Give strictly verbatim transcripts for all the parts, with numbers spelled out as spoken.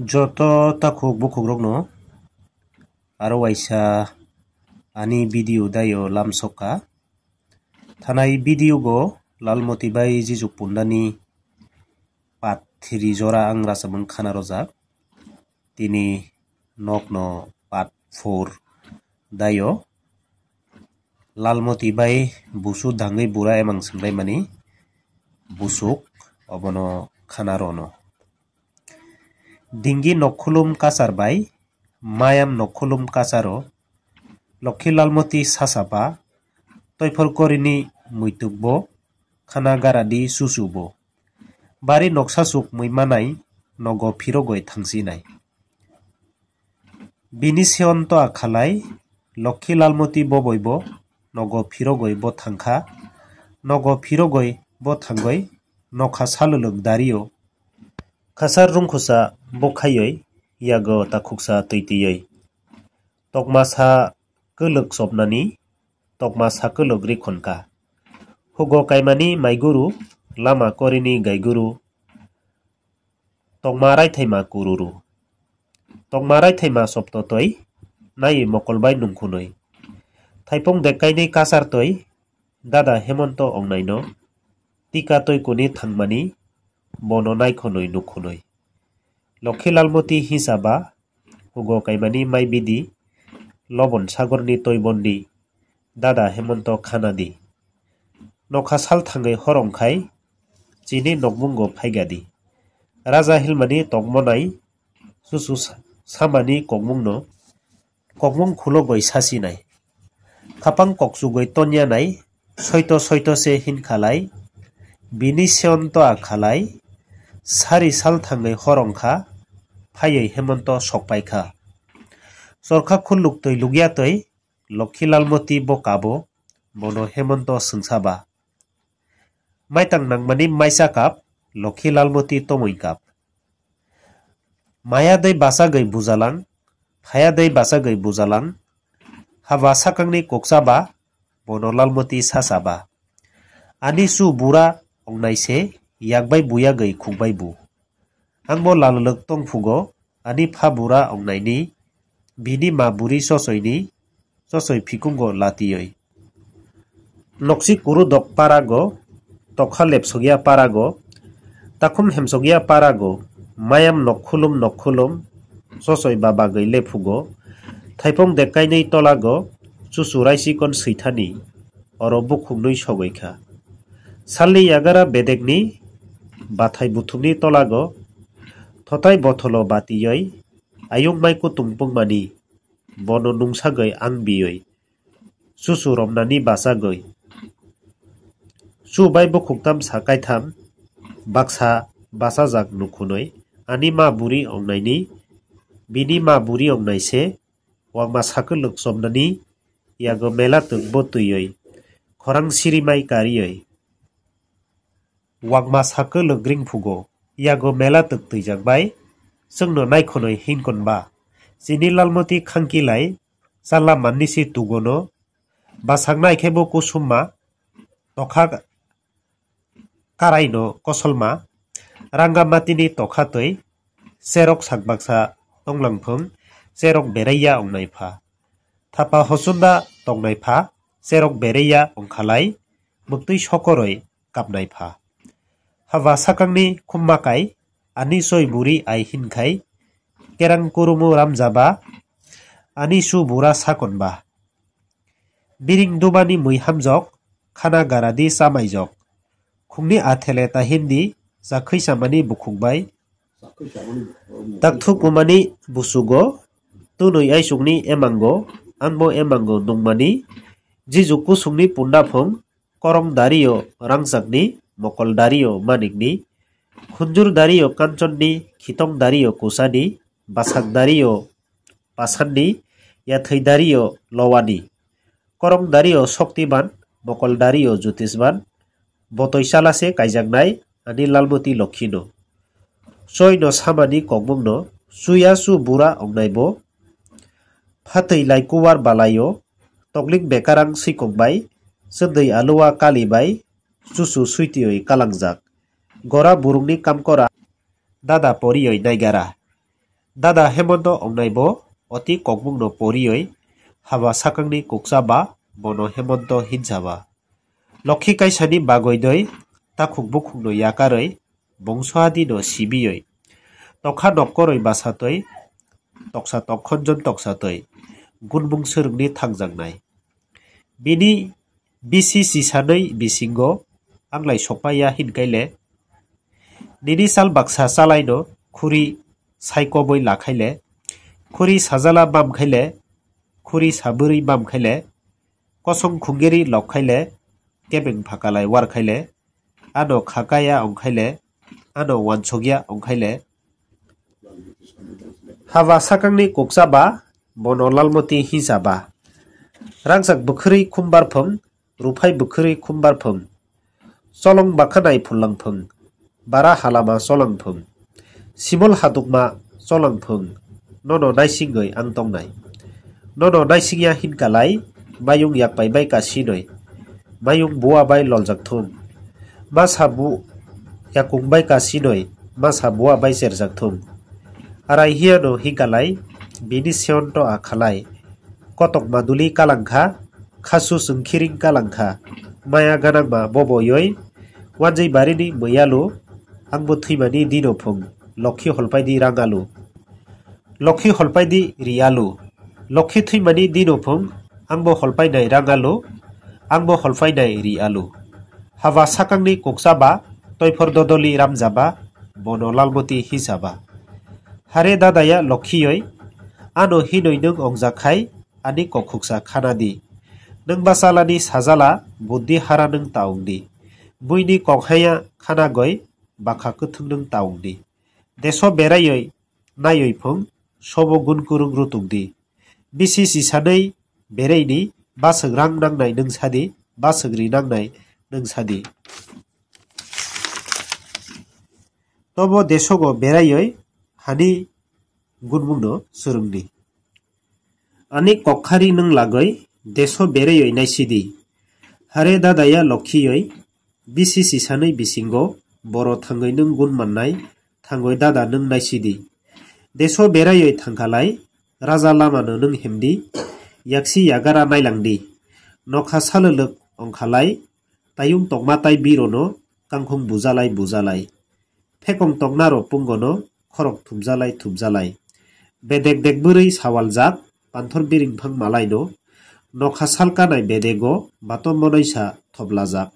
Joto takhuk bukhukrokno aro waisa ani video daio lamsokha. Thanai video bo Lalmoti bai Jijuk Pundani part three jora ang rachapmung khana rojak. Tini nokno part four daio. Lalmoti bai busu dangwi bura emang swnglaimani busuk obono khana rono. Dingi nokkhulum kachar bai mayam nokkhulum kacharo Lokhi Lalmoti sasaba toiphor korini muitukbo khana garadi susubo. Bari noksa suk mui manai nogo phirogoi thangsinai. Bini seon to akhalai Lokhi Lalmoti boboibo nogo phirogoi bo thangkha. Nogo phirogoi bo thangoi nokha saluluk dario. Khasar rungkhusa bo khaioi yago takhuksa twi twioi. Tokma sa kwlwk chopnani tokma sa kwlwk rikhon ka. Hugo kaimani maiguru, lama korini gaiguru, tokma raithaima kururu. Tokma raithaima soptotoi, nai mokolbai nungkhunoi. Thaipung dekkaini kasartoi, dada Hemonto ongnaino, tika toi kuni thangmani, bono naikhonoi nukhunoi. Lokhi Lalmoti hisaba, hugo kaimani mai bidi, lobon sagorni toi bondi, dada Hemonto khana di. Nokha sal thangwi hor ongkhai, chini nokmungo phaigadi. Raja hilmani tokmonai, susu sa-, samani kokmungno, kokmung khulogoi sasinai. Khapang koksugoi tonyanai, soito soito se hinkhalai, bini seonto akhalai, sari sal thangwi hor ongkha, phaiwi Hemonto sokpaikha. Chorkha khuluk twi lukya twi, Lokhi Lalmoti bo kabo, bono Hemonto swngsaba. Maitang nangmani maisa kap, Lokhi Lalmoti tomoi kap. Maya dei bachagwi bujalang, phaya dei bachagwi bujalang, haba sakangni kokchaba, bono Lalmoti sasaba. Ani su bura ongnaise, yakbai buyagwi khukbai bu. Angbo lalwlwk tongphugo, ani pha bura ongnaini, bini ma buri sosoini, sosoi phikungo latioi. Noksi kurudok parago, tokha lepsokya parago, takhum hemsokya parago, mayam nokkhulum nokkhulum, sosoi babagwi lephugo, thaipung dekkainwi tolago, chuchu raisikon swithani, oro bukhuknwi sogwi kha. Salni yagara bedekni bathai buthumni tolago, thotai botholo batiyoi, ayung mai kutung pungmani, bono nungsagwi ang biyoi, susu romnani bachagwi. Su bai bukhuktam sa kaitham, baksa bachajak nukhunoi, ani ma buri ongnaini, bini ma buri ongnaise, wangma sakhe lwk chomnani, yago mela twk bo twioi, khorang sirimai karioi. Wangma sakhe lwk ringphugo, yago mela twk twijak bai, chwngno naikhonoi hinkonba. Chini Lalmoti khangkilai, chala manni si tugono, bwsak nai khe bo kusumma, tokha karaino kosolma, ranga matini tokha twi, cherok sak baksa tonglangphung, cherok beraiya ongnai pha. Thapa hosunda tongnai pha, cherok beraiya ongkhalai, mwktwi sokoroi kapnai pha. Haba sakangni khumma kai, ani soi buri ai hinkhai, kerang kurumu ramjaba, ani su bura sakonba. Biring dumani mui hamjok, khana garadi chamaijok. Khungni athele tahindi, chakhwi chamani bukhuk bai. Takthu kumani busugo, tunui aisukni emango, anbo emango nungmani, Jijuk kusungni pundaphung, korong dario rangchakni, mokol dario manikni, khunjur dario kanchonni, khitong dario kusani, bwsak dario pasanni, yathwi dario lowani, korong dario soktiban, mokol dario jutisban, botoi chala se kaijaknai ani Lalmoti Lokhino. Choino samani kokmungno, chuya chu bura ongnaibo, phatwi lai kuwar balaio, tokling bekarang swikok bai, chwndwi alua kali bai, chuchu switioi kalangjak, gora burungni kamkora, dada porioi naigara. Dada Hemonto ongnai bo oti kokmungno porioi haba sakangni kukcha ba bono Hemonto hinsa ba. Lokhi kaisani bagoi doi takhuk bukhukno yakaroi bongso adino sibioi tokha nokkoroi basatoi toksa tokkhonjon toksatoi gunmung swrwngni thangjaknai. Bini bisi sisanwi bisingo anglai sokmaya hinkaile, nini sal baksa chalaino khuri saikobwi lakhaile, khuri sajala bamkhaile, khuri sabwrwi bamkhaile, kosong khungeri lokkhaile, kebeng phakalai warkhaile, ano khakaya ongkhaile, ano wansokya ongkhaile. Haba sakangni kukcha ba, bono lalmoti hinsa ba. Rangchak bwkhwrwi khumbar phung, ruphai bwkhwrwi khumbar phung. Cholong bakhanai phullang phung, bara halama cholang phung. Simol hatukma cholang phung, nono naisingwi ang tongnai. Nono naisingya hinkalai, mayung yakpai bai kasinoi, mayung bua bai loljak thung. Masa bu yakung bai kasinoi, masa bua bai cherjak thung. Arai hiyano hinkalai, bini seonto akhalai. Kotok maduli kalangkha, khasu sungkhiring kalangkha. Maya ganangma boboyoi, wanjai barini mwiyalu, angbo thwimani dino phung, lokhi holpaidi rangalu. Lokhi holpaidi riyalu. Lokhi thwimani dino phung, angbo holpainai rangalu, angbo holpainai riyalu. Haba sakangni kukcha ba, toiphor dodoli ramjaba, bono lalmoti hisaba. Hare dadaya lokhiyoi, ano hinoi nwng ongjakhai, ani kokhuksa khana di. Nwng bachalani sajala, buddhi hara nwng taung di. Buini kokhaya khana goi, bakha kwthwng nwng taung di. Deso beraioi, naioi phung, sobo gun kurung rutuk di. Bisi sisanwi bereini baswk rang nangnai nwng sadi, baswk ri nangnai nwng sadi. Tobo desogo beraioi hani gunmungno swrwngdi. Ani kokkhari nwng lagoi deso beraioi naisidi. Hare dadaya lokhiyoi bisi sisanwi bisingo boro thangwi nwng gun mannai thangwi dada nwng naisidi. Deso beraioi thangkhalai raja lamano nwng hemdi, yaksi yagara nailangdi. Nokha salwlwk ongkhalai tayung tokma tai birono kangkhung bujalai bujalai. Phekong toknaro pungono khorok thupjalai thupjalai. Bedek dek bwrwi sawaljak panthor biringphang malaino. Nokha salkanai bedego bato monoisa thoplajak.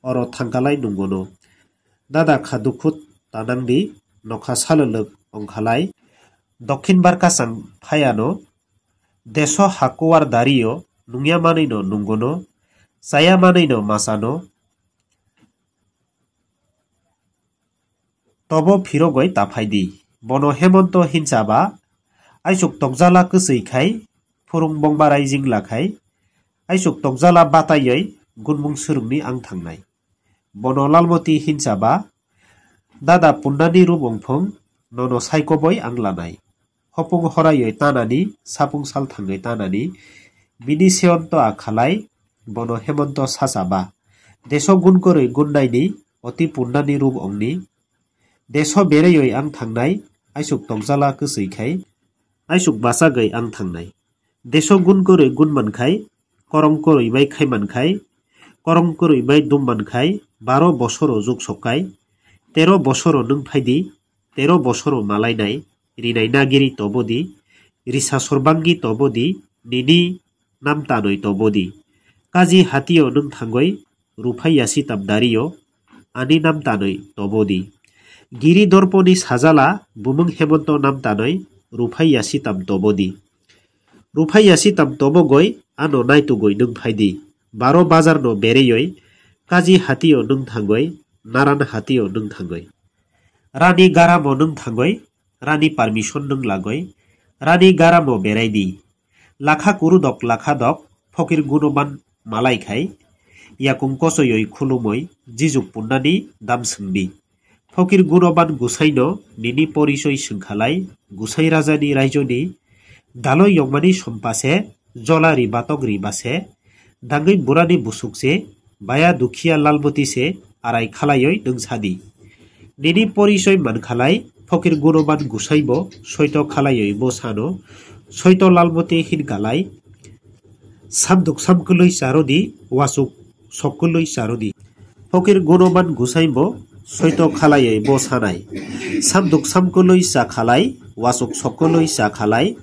Oro thangkalai nungono. Dada kha dukhu tanangdi nokha salwlwk ongkhalai. Dokhin barkasang phayano. Deso hakuar dario nungya manwino nungono. Chaya manwino masano. Tobo phirogoi taphaidi. Bono Hemonto hinsa ba, aisuk tokjala kwswi khai, phurung bongba raijing lakhai, aisuk tokjala bataioi gunmung swrwngni ang thangnai. Bono Lalmoti hinsa ba, dada pundani rubong phung, nono saikoboi ang lanai. Hopung horaioi tanani, sapung sal thangwi tanani, bini seonto akhalai, bono Hemonto sacha ba. Deso gun kwrwi gun naini, oti pundani rub ongni. Deso bereioi ang thangnai, aisuk tokjala kwswi khai, aisuk bachagwi ang thangnai. Deso gun kwrwi gun mankhai, korong kwrwi bai khai mankhai, korong kwrwi bai dum mankhai, baro bosoro juk sokkai, tero bosoro nwng phaidi, tero bosoro malainai, rinai nagiri tobodi, risa sorbangi tobodi, nini namtanoi tobodi. Kaji hatio nwng thangoi, ruphai yasi tamdario, ani namtanoi tobodi. Giri dorponi sajala, bumung Hemonto namtanoi, ruphai yasi tam tobodi. Ruphai yasi tam tobogoi, ano naitugoi nwng phaidi. Baro bazarno bereioi, kaji hatio nwng thangoi, naran hatio nwng thangoi. Rani garamo nwng thangoi, rani permission nwng lagoi, rani garamo beraidi. Lakha kurudok lakha dok, phokir gunoban malai khai, yakung kosoyoi khulumoi, jijuk pundani dam swngdi. Phokir gunoban gusaino nini porisoi swngkhalai, gusai rajani raijoni, daloi yongmani sompase, jola ri batok ri base, dangwi burani busuk se, baya dukhiya Lalmoti se, arai khalaioi nwng sadi. Nini porisoi mankhalai, Phokir Gunoban Gusai bo soito khalaiwi bo sano, soito Lalmoti hinkalai, samduk samkwlwi charodi, wasuk sokwlwi charodi. Phokir Gunoban Gusai bo soito khalaiwi bo sanai, samduk samkwlwi cha khalai, wasuk sokwlwi cha khalai,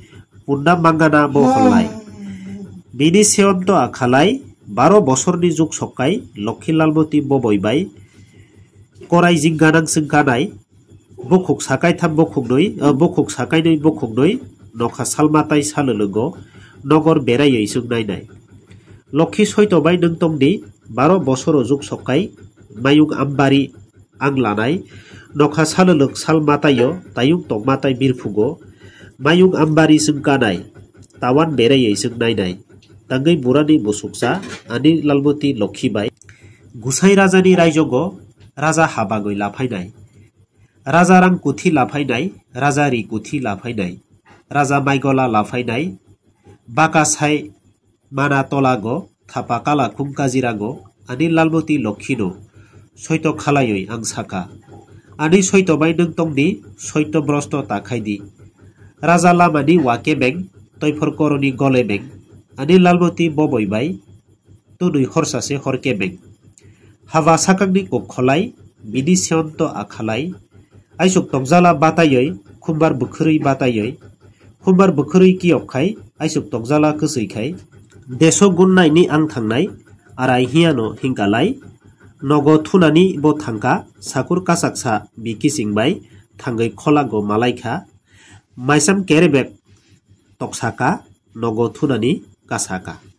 punna mangana bo holnai. Bini seonto akhalai, baro bosorni juk sokkai, Lokhi Lalmoti boboi bai, korai jingganang sengkanai, bukhuk sakai tham bukhuknwi, eh, bukhuk sakainwi bukhuknwi, nokha salmatai salwlwgo, nogor beraiwi swngnai nai. Lokhi soito bai nwng tongdi, baro bosoro juk sokkai, mayung ambari ang lanai, nokha salwlwk salmataio, tayung tongmatai birphugo, mayung ambari sengkanai, tawan beraiwi swngnai nai. Tangwi burani busuksa, ani Lalmoti Lokhi bai. Gusai rajani raijogo, raja habagwi laphainai. Raja rang kuthi laphainai, raja ri kuthi laphainai, raja maigola laphainai, baka sai mana tolago, thapa kala khung kajirago, ani Lalmoti Lokhino, soito khalaiwi ang saka. Ani soito bai nwng tongdi, soito brosto ta khaidi. Raja lamani wa kebeng, toiphor koroni gole beng, ani Lalmoti boboi bai, tunwi horsa se hor kebeng. Haba sakangni kok kholai, bini seonto akhalai, aisuk tokjala bataioi, khumbar bwkhwrwi bataioi, khumbar bwkhwrwi kiyok khai, aisuk tokjala kwswi khai. Deso gunnaini ang thangnai, arai hiyano hinkalai, nogo thunani bo thangka, sakur kasaksa bi kising bai, thangwi kholago malaikha, maisam kerebek toksaka, nogo thunani kasaka.